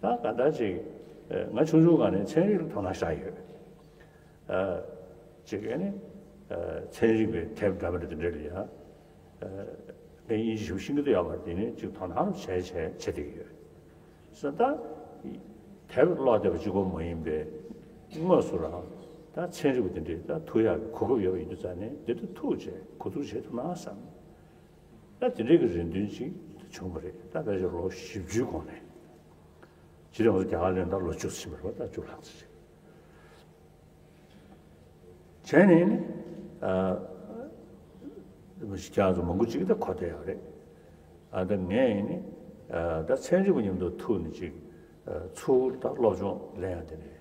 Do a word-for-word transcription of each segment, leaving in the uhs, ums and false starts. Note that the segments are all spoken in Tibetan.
ད་ག་ད་ཅིག་ང་ཆུང་ཆུང་སྒང་ནས་ཚན་རིག་ལ་དོ་སྣང་བཞག་ཡོད། ཅིག་ཨ་ནི་ཚན་རིག་པའི་དེབ་འདྲ་མི་འདྲ་དེ་འདྲ་ལ་ཡ་ངས་དབྱིན་ཇི་ཞིབ་ཤེས་ཀྱི་འདུག་ཡོད་མ་རེད། དེ་ནི་ཅིག་དོ་སྣང་བྱས་བྱས་བྱེད་བསྡད་ཀྱི་ཡོད། སོ་ད་དེབ་ཀློག་བསྡད་པ་གཅིག་པོ་མ་ཡིན་པའི་དངོས་སུ་རང་ད་ཚན་རིག་པ་དེ་འདྲས་ད་ཐུག་ཡག་གི་གོ་སྐབས་ཡོད་པ་ཡིན་དུས་ཙང་ནས་དེ་འདྲ་ཐུག་བྱས་གོ་བསྡུར་བྱེད་ཐུབ་ན་བསམ། ད་དེ་འདྲས་ཀྱི་རེ་འདུན་ཅིག་བྱུང་བ་རེད། ད་ཕལ་ཆེར་ལོ་བཞི་བཅུའི་གོང་ནས་ཇི་ལྟར་ང་ཚོ་རྒྱ་གར་ལོན་ད་ལོ་བཅུ་ཕྱིན་པ་རེད་པ། ད་བཅུ་ལྷག་ཙམ་ཅིག་བྱས་ནས་ནི། ཨ། ཁྱེད་རང་ཚོ་མང་པོ་ཅིག་ད་གོ་བསྡད་ཡོད་རེད། ཨ་ད་ངས་ཡིན་ནི། ཨ་ད་ཚན་རིག་པ་མཉམ་དུ་ཐུག་ནས་ཅིག་ཨ་ཚུར་ད་སློབ་སྦྱོང་ལེན་ཡག་དེ་རེད།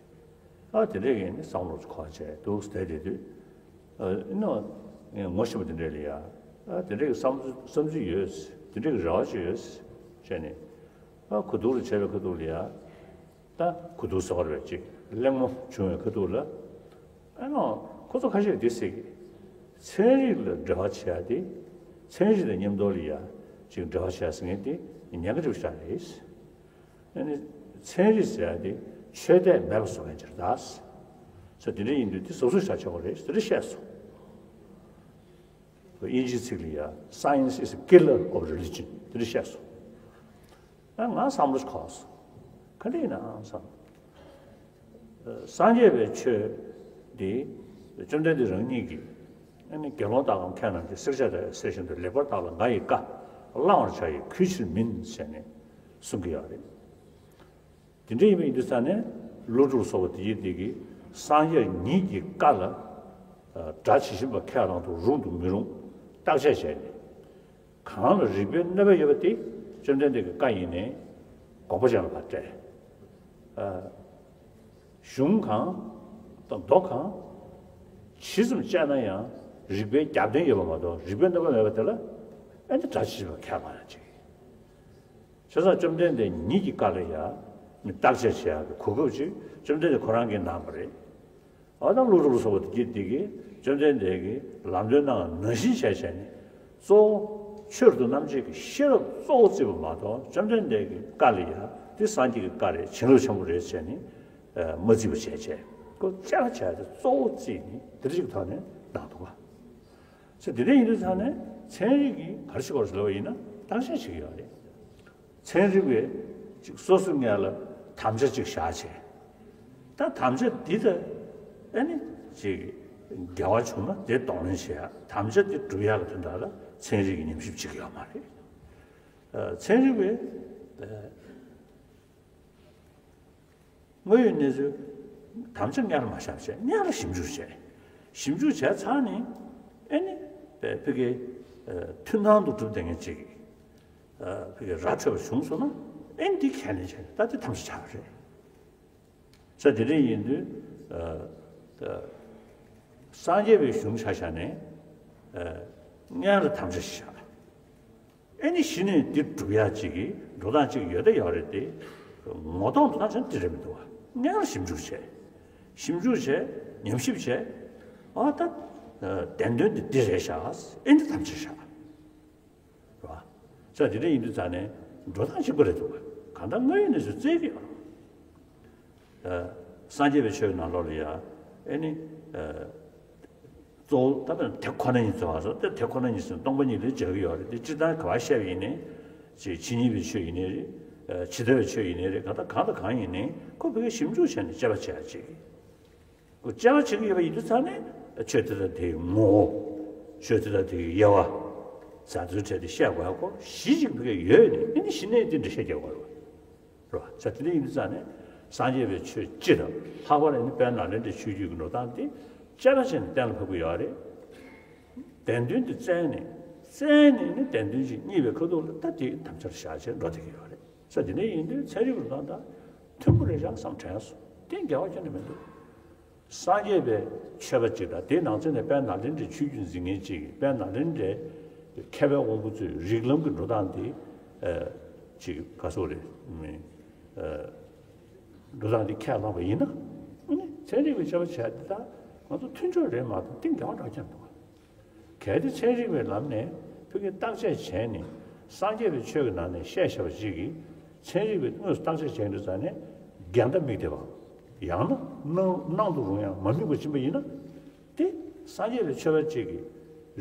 ཨ་དེ་འདྲས་ཀྱི་ནི་བསམ་བློ་ཅིག་འཁོར་བྱས་འདུག་བསྡད་བསྡད་དུས། ཨ་ཨེ་ནོ། ངས་ངོ་ཤེས་པ་དེ་འདྲས་ལ་ཡ། ཨ་དེ་འདྲས་ཀྱི་བསམ་ཚུལ་བསམ་ཚུལ་ཡོད། དེ་འདྲས་ཀྱི་རེ་བ་ཅིག་ཡོད། བྱས་ནས། ཨ་གོ་བསྡུར་བྱས་པའི་ཁ་ཐུག་ལ་ཡ། ད་གོ་བསྡུར་ཟེར་བ་རེད། ཅིག་གླེང་མོ་བྱུང་བའི་ཁ་ཐུག་ལ། ཨ་ནོ། ཁོ་ཚོ་ཁ་ཤས་འདི་ཟེར་གི། ཚན་རིག་ལ་འབྲེལ་བ་བྱེད་ཡ་དེ། ཚན་རིག་དང་མཉམ་དུ་ལ་ཡ་ཅིག་འབྲེལ་བ་བྱེད་ཡ་ཟེར་མཁན་དེ་ཉེན་ཁ་ཅིག་ཆགས་རེད། ཨ་ནི་ཚན་རིག་ཟེར་ཡ་དེ་ཆོས་དད་མེད་པ་བཟོ་མཁན་ཅིག་རེད་ད། ས་དེ་འདྲ་ཡིན་དུས་དེ་ཟབ་ཟོབ་བྱ་ཆོག་གི་རེད་ཟེར་བཤད་སོང་། དབྱིན་ཇིའི་ཚིག་ལ་ཡ། Science is the killer of religion དེ་འདྲ་བཤད་སོང་། ཨ་ང་བསམ་བློ་འཁོར་སོང་། ག་འདྲ་ཡིན་ནའང་བསམ། སངས་རྒྱས་པའི་ཆོས་འདི་བཅོམ་ལྡན་འདས་རང་ཉིད་ཀྱིས་ཨ་ནི་དགེ་སློང་དག་གམ་མཁས་རྣམས་ཀྱིས་བསྲེག་བཅད་བྱས་ཟེར་བཞིན་དུ་ལེགས་པར་བརྟགས་ལ་ང་ཡི་བཀའ་བླང་བར་བྱ་ཡི་གུས་ཕྱིར་མིན་ཟེར་ནས་གསུང་གི་ཡོད་རེད། དེ་འདྲ་ཡིན་པ་ཡིན་དུས་ཙང་ནས་ཀླུ་སྒྲུབ་སོགས་པ་དེ་ཡིན་དེ་གིས་སངས་རྒྱས་ཉིད་ཀྱི་བཀའ་ལ་སྒྲ་ཇི་བཞིན་པ་ཁས་བླངས་དུ་རུང་དང་མི་རུང་བརྟག་དཔྱད་བྱས་ནས། གང་ལ་རིགས་པའི་གནོད་པ་ཡོད་པ་དེ་བཅོམ་ལྡན་འདས་ཀྱི་བཀའ་ཡིན་ནའི་དགོངས་པ་ཅན་ལ་ཕར་སྤྲད། ཨ། གཞུང་གང་དང་མདོ་གང་ཇི་ཙམ་དཔྱད་ན་ཡང་རིགས་པའི་རྒྱབ་རྟེན་ཡོད་པ་མ་གཏོགས་རིགས་པའི་གནོད་པ་མེད་པ་དེ་ལ་ཨ་ནི་སྒྲ་ཇི་བཞིན་པ་ཁས་བླངས་ཡང་ཅིག་བྱས་ཙང་བཅོམ་ལྡན་འདས་ཉིད་ཀྱི་བཀའ་ལ་ཡང་བརྟག་དཔྱད་བྱེད་ཡག་གི་གོ་སྐབས་ཅིག་བཅོམ་ལྡན་འདས་ཁོ་རང་གིས་གནང་བ་རེད། འོ་ན་ཀླུ་སྒྲུབ་སོགས་པ་དེ་གིས་དེ་གིས་བཅོམ་ལྡན་འདས་ཀྱིས་ལམ་སྟོན་གནང་བ་ནང་བཞིན་བྱས་བྱས་ནས་གཙོ་བོ་ཆོས་རབ་ཏུ་རྣམ་འབྱེད་ཀྱི་ཤེས་རབ་གཙོ་བོ་བརྩིས་པ་མ་གཏོགས་བཅོམ་ལྡན་འདས་ཀྱི་བཀའ་ལ་ཡང་དེ་སངས་རྒྱས་ཀྱི་བཀའ་རེད། བྱིན་རླབས་ཆེན་པོ་རེད་བྱས་ནས་མ་བརྩིས་པ་བྱས་བྱས་ཁོ་དཔྱད་པ་བྱས་ཏེ་གཙོ་བོ་བརྩིས་ནས་དེ་འདྲ་ཞིག་ཐོག་ནས་གནང་འདུག་ག་ཚེ་འདི་འདྲ་ཡིན་དུས་ཙང་ནས་ཚན་རིག་གིས་ག་རེ་བྱེད་དགོས་ཟེར་ལབ་པ་ཡིན་ན་བརྟག་དཔྱད་བྱེད་ཀྱི་ཡོད་རེད། ཚན་རིག་པས་ཅིག་སོ་སོའི་ངོས་ལ་དམ་བཅའ་ཅིག་བཞག་བྱས། ད་དམ་བཅའ་འདི་ད་ཨ་ནི་ཅིག་འགལ་བ་བྱུང་ན་དེ་གདོང་ལེན་བྱེད་ཡག་དམ་བཅའ་འདི་སྒྲུབ་ཡག་གི་དོན་དག་ལ་ཚན་རིག་གིས་ཉམས་ཞིབ་བྱེད་ཀྱི་ཡོད་མ་རེད། ཨ། ཚན་རིག་པས་ཨ། དངོས་ཡོད་གནས་ཚུལ་དམ་བཅའ་སྔོན་ལ་མ་བཞག་བྱས་སྔོན་ལ་ཞིབ་འཇུག་བྱས། ཞིབ་འཇུག་བྱས་ཚར་ནས་ཨ་ནི་ཕ་གི་ཕ་གི་ཨ། མཐུན་སྣང་དུ་གྲུབ་བསྡད་མཁན་ཅིག་ཨ། ཕ་གི་ར་འཕྲོད་པ་བྱུང་སོང་ན་ཨ་ནི་འདི་ཁས་ལེན་བྱས་ནས་ད་དེ་དམ་བཅའ་བྱས་པ་རེད། ས་དེ་འདྲ་ཡིན་དུས་ཨ། ད་སངས་རྒྱས་པའི་གཞུང་ཆ་བཞག་ནས་ཨ། སྔོན་ལ་དམ་བཅའ་ཞིག་བཞག་ཨེ་ནི་གཞི་ནས་འདི་སྒྲུབ་ཡག་ཅིག་གི་འགྲོ་སྟངས་ཅིག་ཡོད་ད་ཡོད་རེད་དེ། ངོ་གདོང་དུ་ད་ཆ་འདི་རེད་མི་འདུག་བ། སྔོན་ལ་ཞིབ་འཇུག་བྱས། ཞིབ་འཇུག་བྱས། ཉམས་ཞིབ་བྱས། ཨ་ད། བདེན་དོན་འདི་འདི་རེད་ཤག་ཨེ་འདི་ཐམས་ཅད་ཤག་རེད་བ། ས་དེ་འདྲ་ཡིན་དུས་ཙང་ནས་འགྲོ་སྟངས་གཅིག་པ་རེད་འདུག་བ། གང་ལྟར་དངོས་ཡོད་གནས་ཚུལ་བཙལ་གི་ཡོད་རེད། སངས་རྒྱས་པའི་ཆོས་ནང་ལོགས་ལ་ཡ། ཨེ་ནི། གཙོ་བོ་ད་དཔེར་ན་དེ་ཁོ་ན་ཉིད་ཚོ་བ་སོ་དེ་དེ་ཁོ་ན་ཉིད་ཟེར་སྟོང་པ་ཉིད་ལ་སྦྱར་གི་ཡོད་རེད། དེ་སྤྱིར་བཏང་ག་བ་བཤད་པ་ཡིན་ནའི། ཅིག་ཇི་སྙེད་པའི་ཆོས་ཡིན་ནའི་རེད། ཇི་ལྟ་བའི་ཆོས་ཡིན་ནའི་རེད། གང་ལྟར་གང་དང་གང་ཡིན་ནའི་ཁོ་བོད་སྐད་ཞིབ་འཇུག་བྱས་ནས་དཔྱད་པ་བྱེད་ཡ་ཅིག་ཁོ་དཔྱད་པ་བྱེད་ཀྱི་ཡོད་པ་ཡིན་དུས་ཙང་ནས་ཆོས་དེ་དང་དེའི་ངོ་བོ། ཆོས་དེ་དང་དེའི་དབྱེ་བ། ཟ་འདོད་བྲལ་ཏེ་བཤད་དགོས་ཡ་ཁོ་གཞི་གཅིག་བོད་སྐད་ཡོད་ནས་ཨེ་ནི་གཞི་ནས་དེ་འགྲེལ་བཤད་རྒྱག་དགོས་རེད། རེད་བ། ས་དེ་འདྲ་ཡིན་དུས་ཙང་ནས་སངས་རྒྱས་པའི་ཆོས་སྤྱི་དང་ལྷག་པར་ནི་དཔལ་ནཱ་ལེནྡྲའི་ཆོས་བརྒྱུད་ཀྱི་འགྲོ་སྟངས་དེ་དཔྱད་པ་བྱས་ནས་གཏན་ལ་ཕབ་ཀྱི་ཡོད་རེད། བདེན་དོན་དེ་བཙལ་ནས་བཙལ་ནས་ནི་བདེན་དོན་ཅིག་རྙེད་པའི་ཁ་ཐུག་ལ་ད་དེ་དམ་བཅའ་བཞག་བྱས་འགྲོ་བསྡད་ཀྱི་ཡོད་རེད། ས་དེ་འདྲ་ཡིན་དུས་ཚན་རིག་གི་འགྲོ་སྟངས་དང་མཐུན་པོ་རེད་ཤག་བསམ་དྲན་སོང་། དེ་འགལ་བ་ཁྱོན་ནས་མི་འདུག་སངས་རྒྱས་པའི་ཆོས་པ་ཅིག་དང་དེའི་ནང་ཚན་ནས་དཔལ་ནཱ་ལེནྡྲའི་ཆོས་བརྒྱུད་འཛིན་མཁན་ཅིག་གིས་དཔལ་ནཱ་ལེནྡྲའི་མཁས་པའི་དབང་པོ་ཚོས་རིགས་ལམ་གྱི་འགྲོ་སྟངས་དེ་ཅིག་ག་སོགས་རེད། འགྲོ་སྟངས་དེ་ཁས་བླངས་པ་ཡིན་ན་ཚན་རིག་པའི་དཔྱད་པ་བྱས་དེ་དག་ང་ཚོ་མཐུན་ཕྱོགས་རེད་མ་གཏོགས་དེ་འགལ་བ་འགྲོ་རྒྱུ་མི་འདུག་གལ་ཏེ་ཚན་རིག་པའི་ལམ་ནས་ཕ་གི་བརྟག་དཔྱད་བྱས་ནས་སངས་རྒྱས་པའི་ཆོས་ཀྱི་ནང་ནས་བཤད་བཞག་པ་ཅིག་གིས་ ཚན་རིག་པས་དངོས་སུ་བརྟག་དཔྱད་བྱས་དུས་ཙང་ནས་འགལ་ཟླ་དམིགས་བསྡད་པ། ཡང་ན་སྣང་སྣང་དུ་རུང་ཡང་མ་དམིགས་པ་ཕྱིན་པ་ཡིན་ན། དེ་སངས་རྒྱས་པའི་ཆོས་པ་གཅིག་གིས་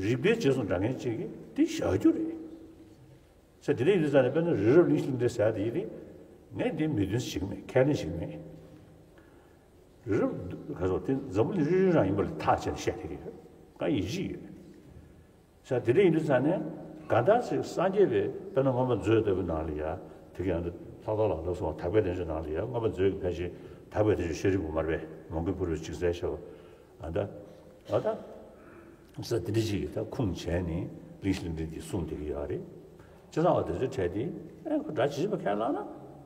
རིགས་པའི་རྗེས་སུ་འབྲང་མཁན་གཅིག་གིས་དེ་བཞག་རྒྱུ་རེད། ས་དེ་འདྲ་ཡིན་དུས་ཙང་ནས་དཔེར་ན་རི་རབ་གླིང་བཞི་ལྡན་འདྲ་ཟེར་ཡ་དེ་ཡིན་ཏེ། ངས་འདི་མོས་མཐུན་ཞིག་མེད། ཁས་ལེན་ཞིག་མེད། རི་རབ་ག་སོགས་དེ་འཛམ་བུ་གླིང་རི་རི་རང་ཡིན་པ་ལ་ཐག་བཅད་ནས་བཤད་ཀྱི་རེད། ང་ཡིད་ཆེས་ཡོད། ས་དེ་འདྲ་ཡིན་དུས་ཙང་ནས་གང་ལྟར་ཞིག་སངས་རྒྱས་པའི་དཔེར་ན་མངོན་པ་མཛོད་ལྟ་བུའི་ནང་ལ་ཡ། དེ་ག་ཡང་ལྷག་རྡོར་ལ་ལབ་སོང་བ། དག་པའི་བསྟན་བཅོས་ནང་ལ་ཡ་མངོན་པ་མཛོད་ཀྱི་ཕལ་ཆེར་དག་པའི་བསྟན་བཅོས་ཤཱ་རིའི་བུ་མར་པས་མོའུ་འགལ་ཕུར་བུས་ཅིག་གསལ་བཤད་པ། ཨ་ད་ཨ་ད། ས་དེ་འདྲ་ཞིག་གིས་ད་ཁུངས་བྱས་ནས་གླིང་བཞི་ལྡན་འདི་གསུངས་བསྡད་ཀྱི་ཡོད་རེད། བྱས་ཙང་བ་དེ་ཚོའི་གྲས་དེ་ཨེ་ཁོ་སྒྲ་ཇི་བཞིན་པ་ཁས་བླངས་ན་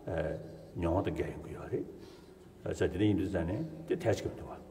ཨེ་ཉོན་མོངས་དང་འགལ་ཡོང་གི་ཡོད་རེད། ས་དེ་འདྲ་ཡིན་དུས་ཙང་ནས་དེ་ཐལ་ཆེ་གི་མི་འདུག་བ།